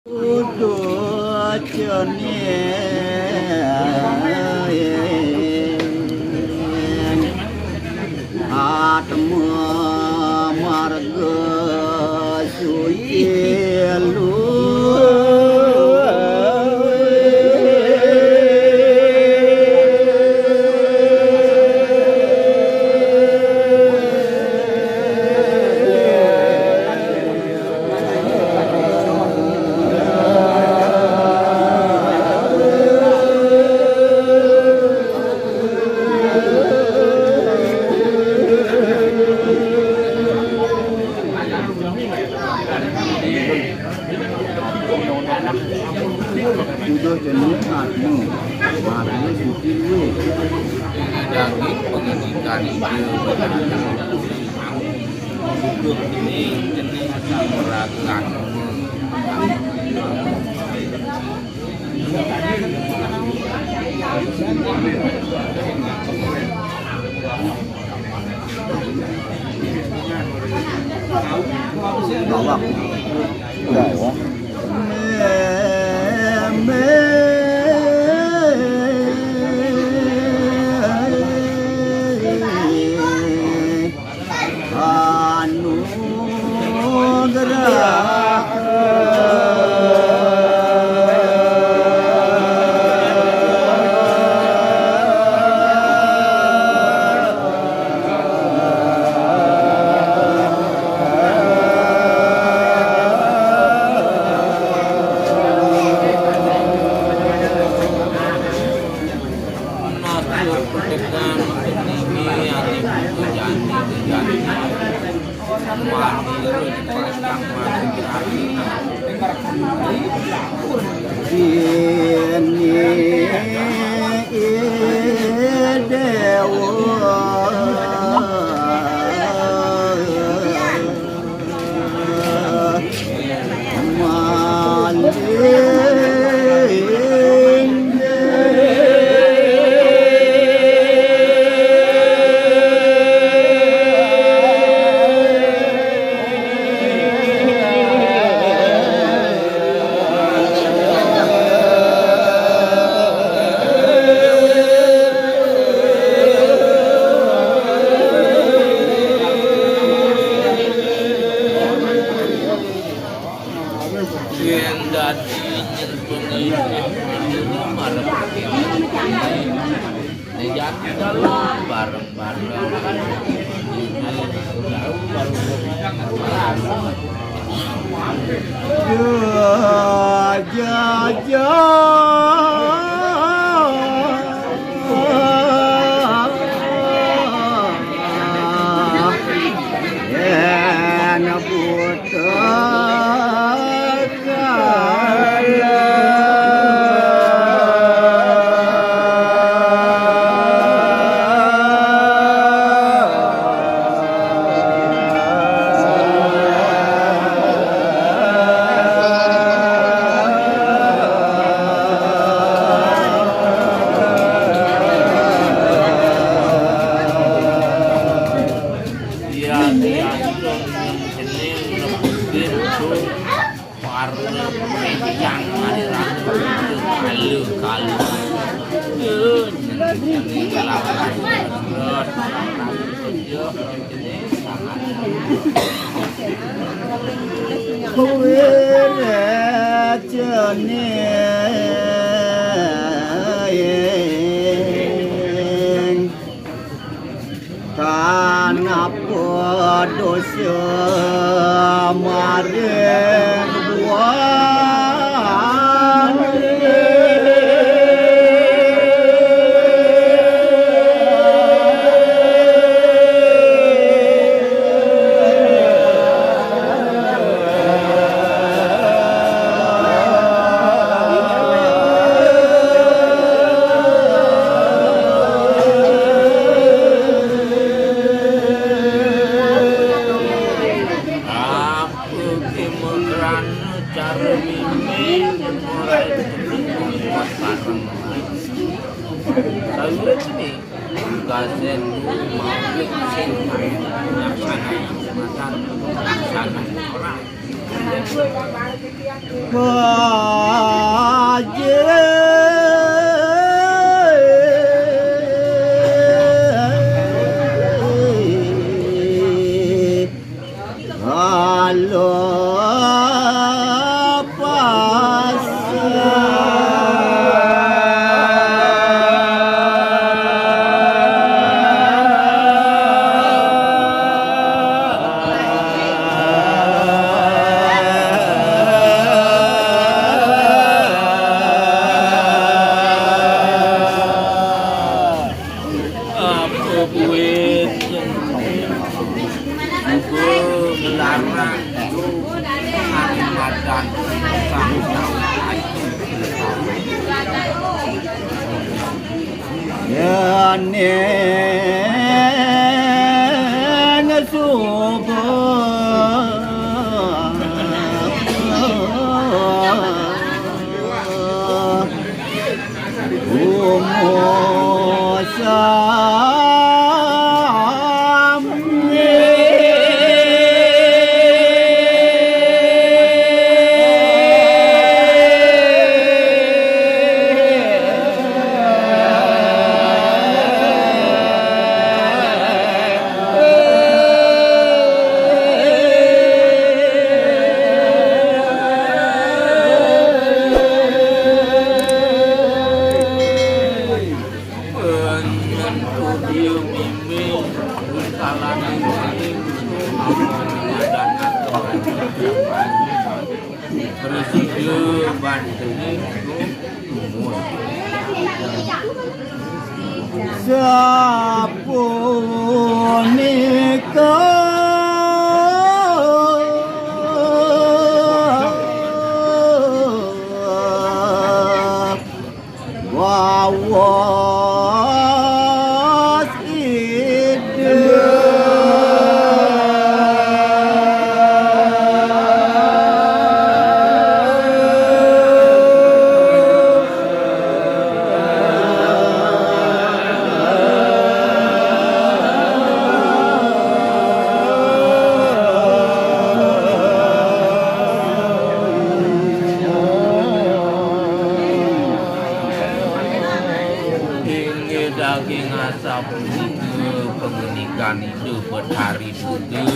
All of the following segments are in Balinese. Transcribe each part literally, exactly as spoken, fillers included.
Kudu cening atma marga suci luwih. Sudah jenuh anu, mati suci luwih. Daging pengendikan itu benar. Duduk ini jenis merasakan. Bawang. Bawang. Anugerah. Ini dewa maling. Yen dadi nyentungi marep Ning jati dalan bareng-bareng. Ya, ya, ya. Yen buta Iya, iya, itu yang jenis ngebutin tuh. Warna yang hari ratu itu kalu-kalu. Kuwi rajane. Tanah dosa maring buane. Aku ki mekrana cara mimih ora bareng. Sawiréh tugasé mawit sing laksana yang sematan laksana ora. Apa buin juga ngelarang anu madan sang Yen ning subuh Sapunika wawas ida. Inggih daging asap punika pangenikan Ida Betari Buddha.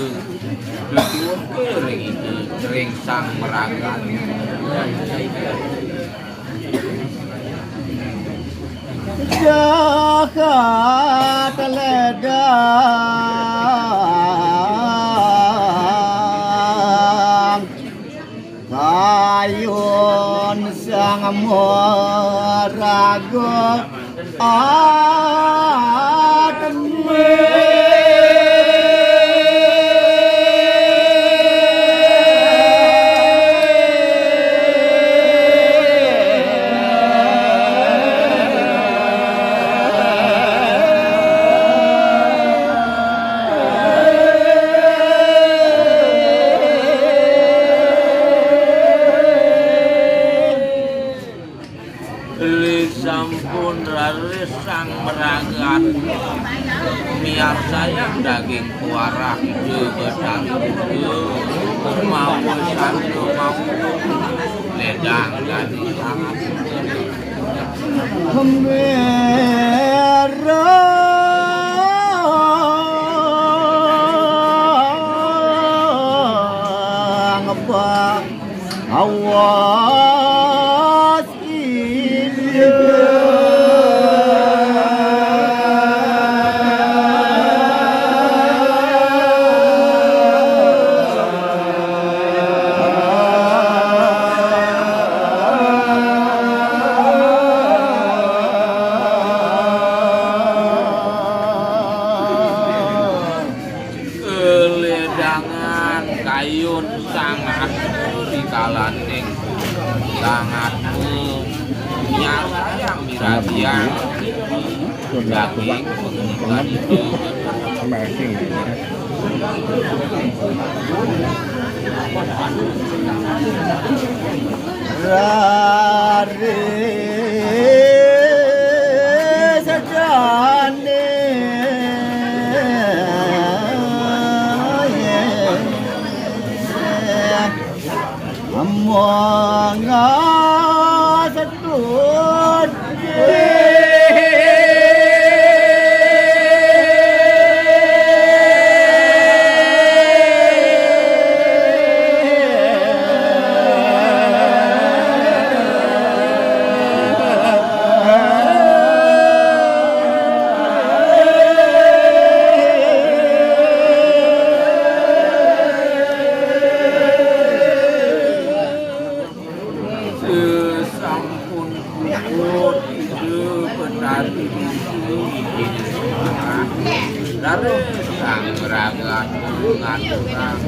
Dituwuhke ring Ida, ring Sang Maragat. Jagat ledang kayun sang maraga atme. Sampun raris Sang Maragat miarsayang daging kuarah Ida Betari Buddha mawa sanda mawa ledang dadi sangat Awas. Keledangan kayun sangat rikalaning sangat nyarayang miradian daging pengenikan itu. Raris sedane. Sedot. Sesampun puput Ida Betari Bungsu, lalu sang raga ngaturang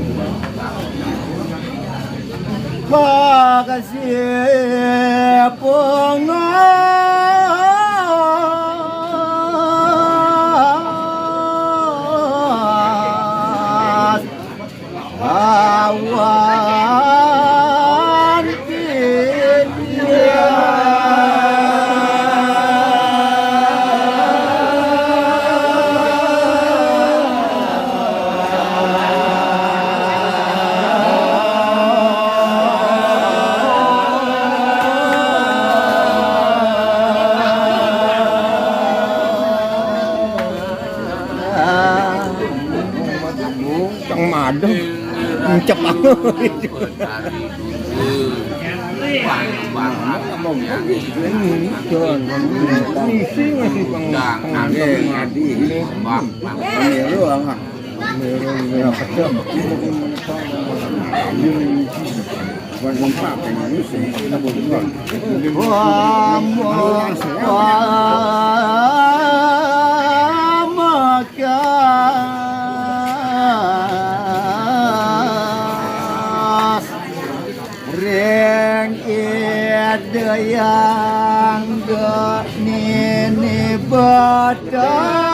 makasih pengas. Awan Kang madem. Encep aku. Misi masih peng-, peng-, pemilu, ah. Pemilu, ah. Pemilu, ah. Pamekas ring Ida Hyang Nini Betari.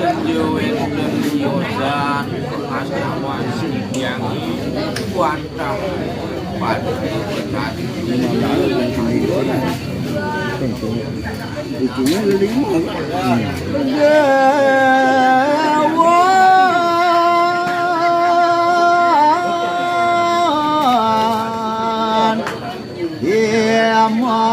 Nenten ya wenten yosan pengastawa sing hyang wantah pada betari. Ujungnya lima. Dewan. Iya, manusia.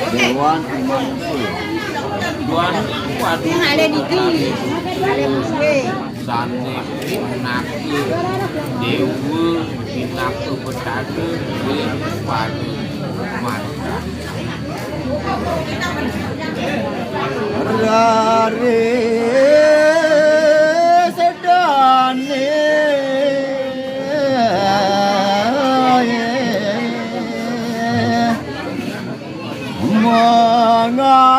Dewan Imam Musuh. Dewan, waduh. Yang ada di sini. Ada musuh. Sane pinaka dewa, pinaka betara, dewa pada mata. Rare sedane. Mangasetut.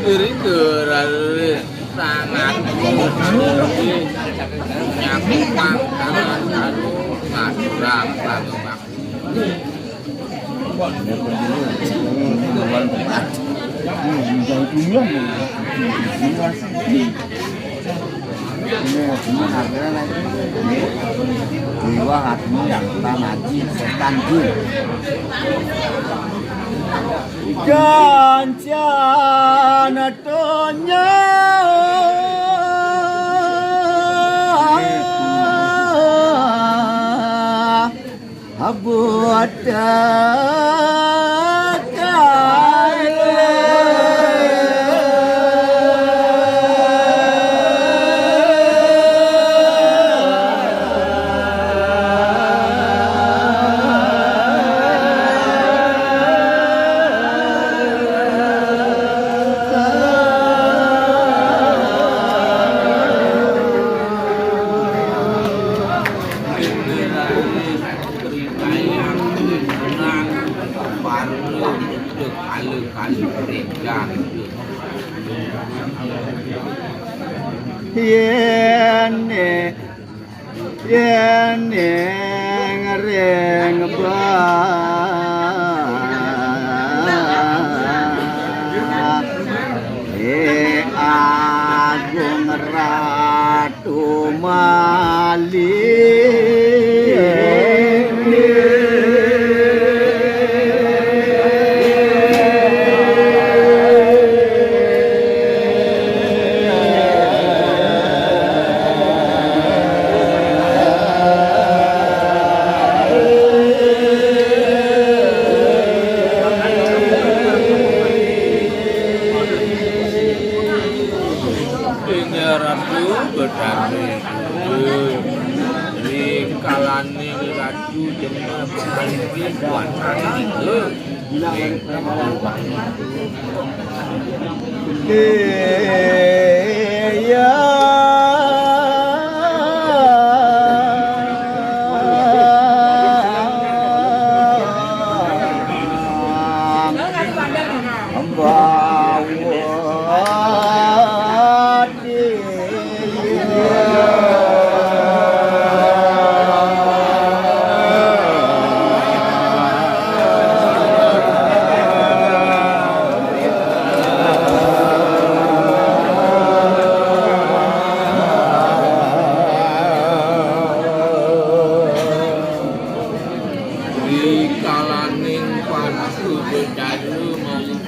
Diri gerale sangat nyakuang tangan karo ngaturang pangembang. Dewa Hatmu yang kurang ngaji setan jin. Kancana donya. Buat Yen yen ing ring Bali Agung Ratu Mali. Ing Ratu Betari Ri kalane Ratu Demak Betari Kuat Ratu. Iya. Bawati. Rikalaning padu becaya malih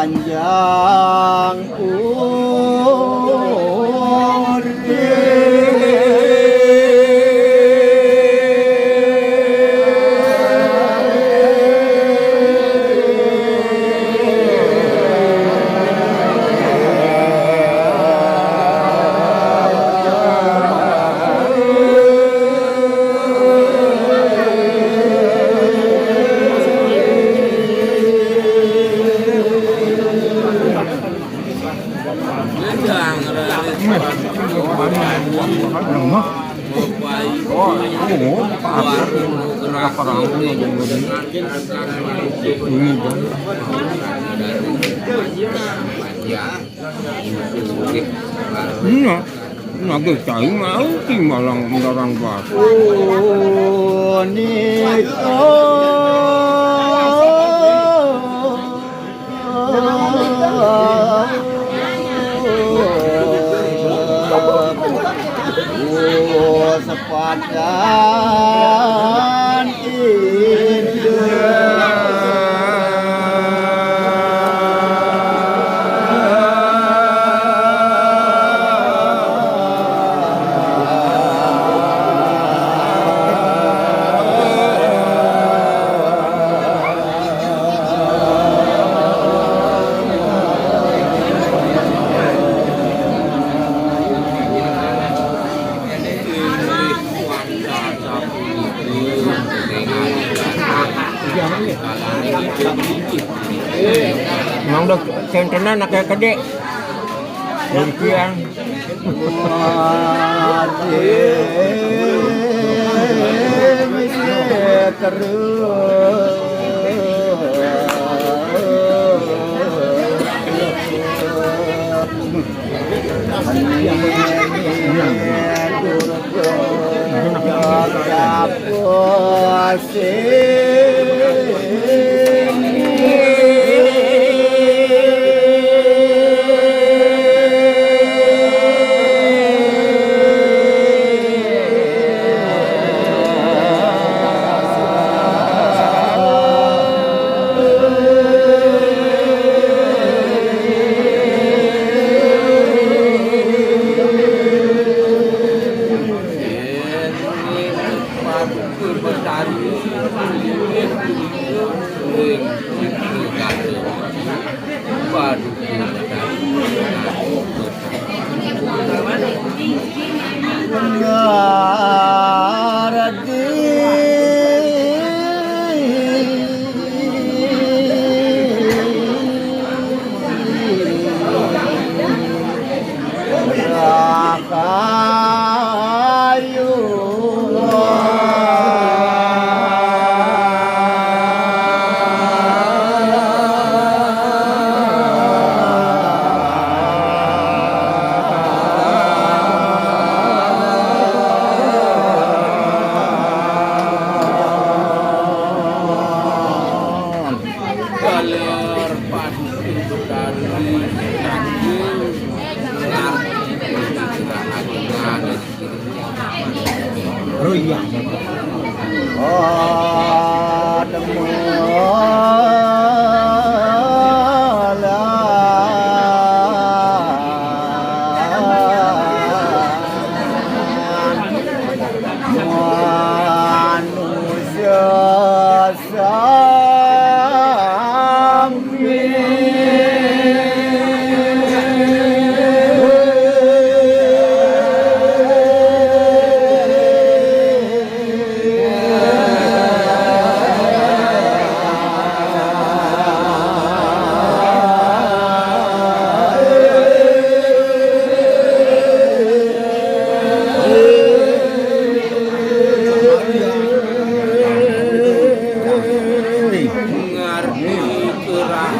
Panjang Iya. Nagih cai mau timbalang ndarang batu. Punika sepadan indah. Mang dok, centenan akeh kedek. Demikian.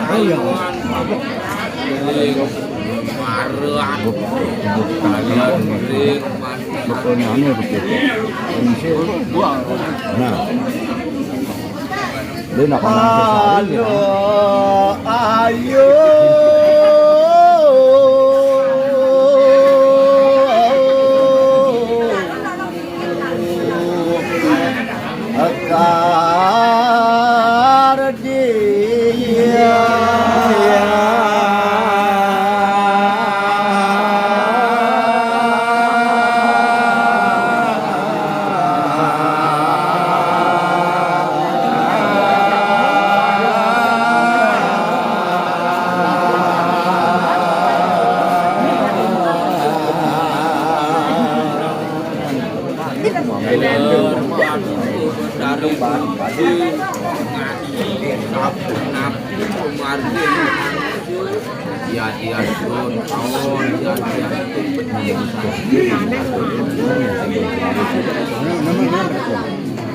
Iya. Marah. Bukannya aneh begitu. Nah. Dia nak pandang sesali, ya. Ayo, ayo. Kardia.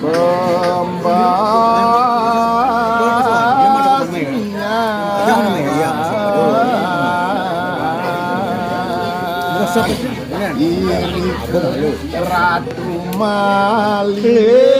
Kembang. Iri Ratu Malih.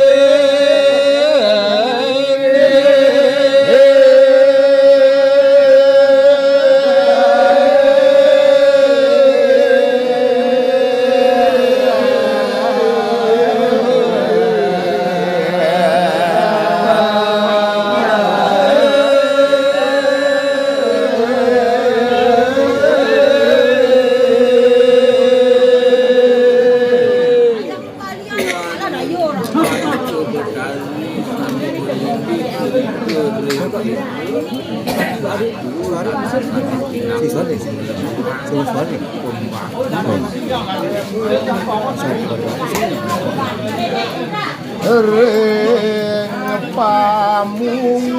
Ring pamungun.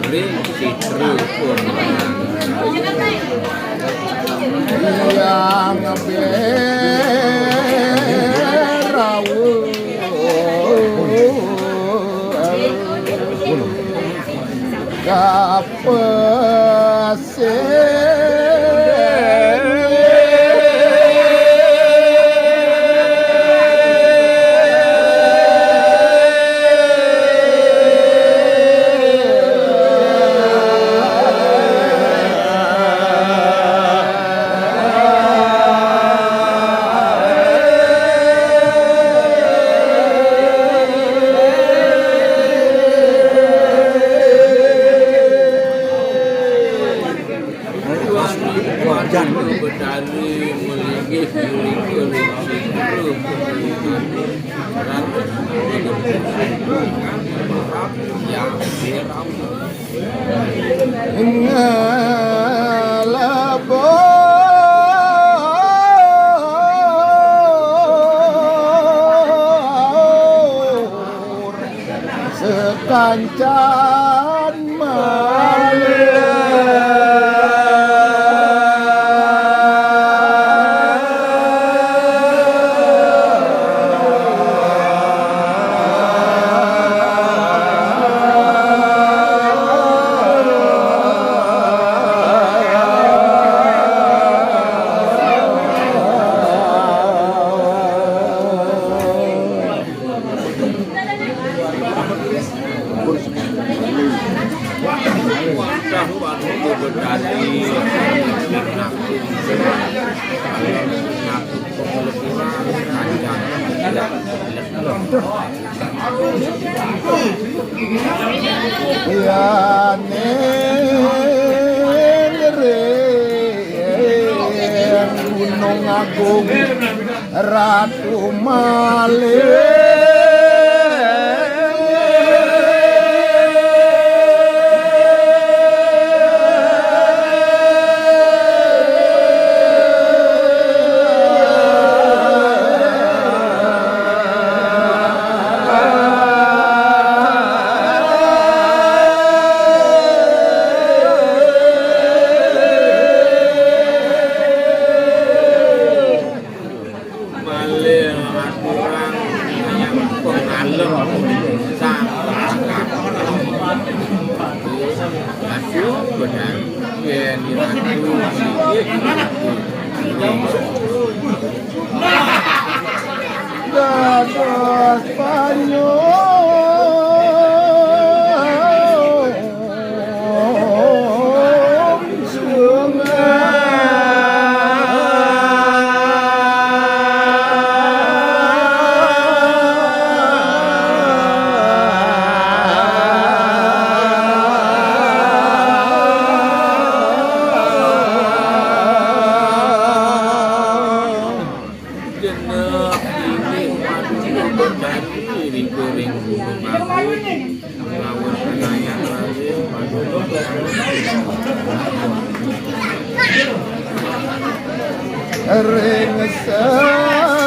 Ring Citra Purwodadi. Yang berawu kapes. Ngelebur sekancan malih. Agung Ratu Malih. Malih aturan yang pengalem sang Ratu benar yen Ratu sithik. Dados banyu. Genep inggih paduka Betari ring Gunung Agung. Lawan kanayan raja paduka ring sajebag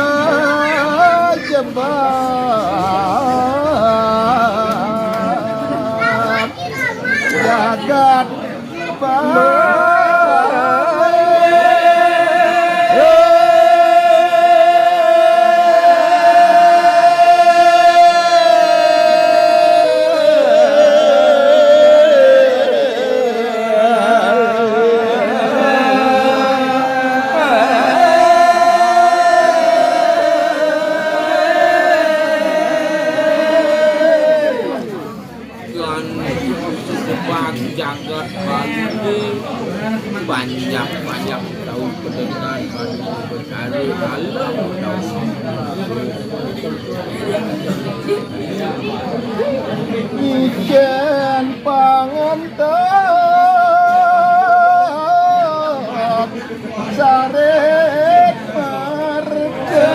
jagat. Lan sesepat jagat Bali banyak-banyak tau pendengar Bali berkara alam tau. Ikan pangantar sarit marga.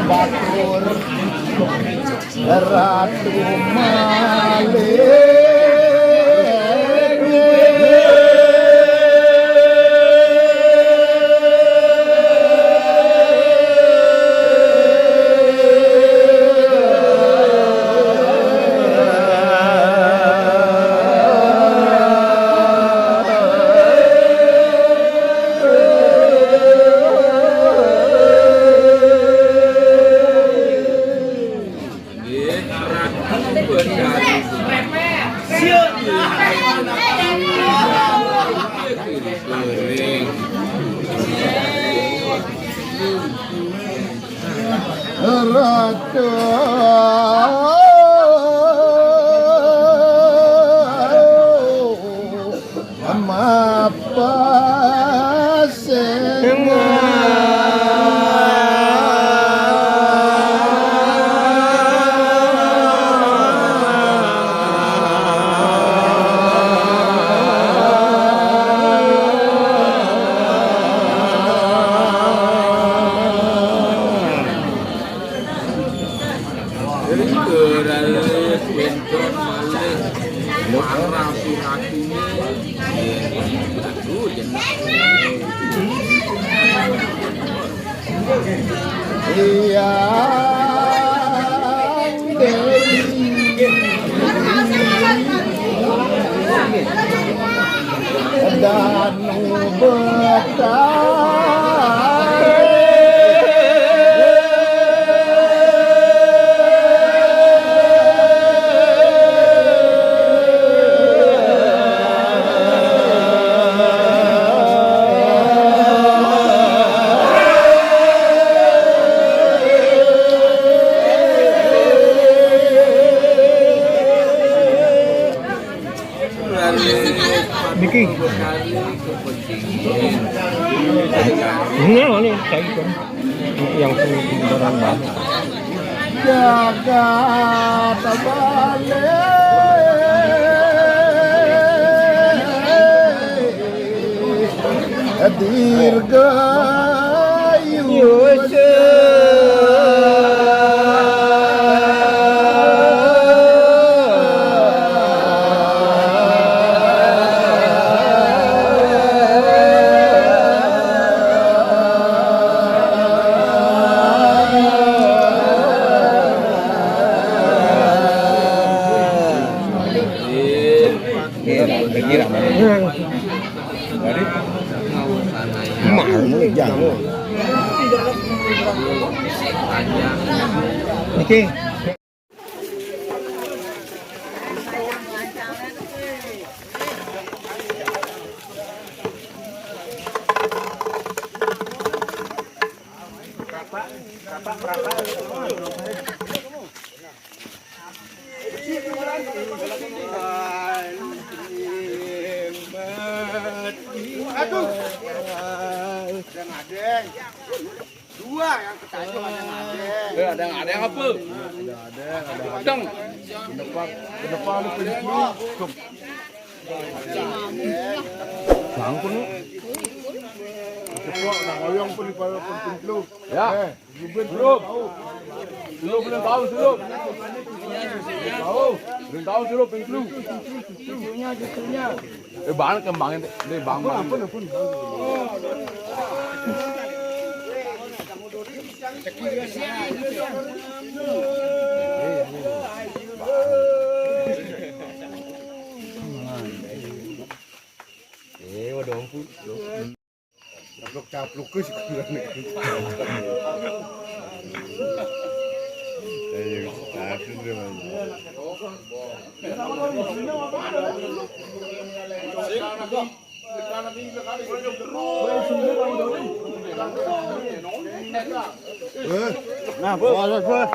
Batur. Ratu Malih. Nggih, Ratu Betari. Ratu Mapa sing Ring kerale wénten malih para piratuné. Ratu jeneng. Iya. Niki. Ini, ini, saya itu. Yang sini beneran banget. Jagat balik. Dirgayu. Iya, iya, iya. Malu, jangan. Niki. Aduh. Yang ada. Dua yang ketajuk ada yang ada. Eh, ada yang ada yang apa? Ada, ada. Dang. Kenapa? Kenapa lu pilih? Bangkun lu. Cepok, nak ngoyong pun di pala pun pintu. Ya. Eh, Rubin belum. Belum, belum tahu, belum. Tahu. Belum tahu, belum pintu. Cucunya, cucunya. Eh, bang, kembangin, deh, bang, bang. Apa, apa, apa? Eh, waduh, ampun. Caplok-caplok ke sih kurang nih. Ayo, aku dulu, Mas. Eh, nah, bos, bos, bos.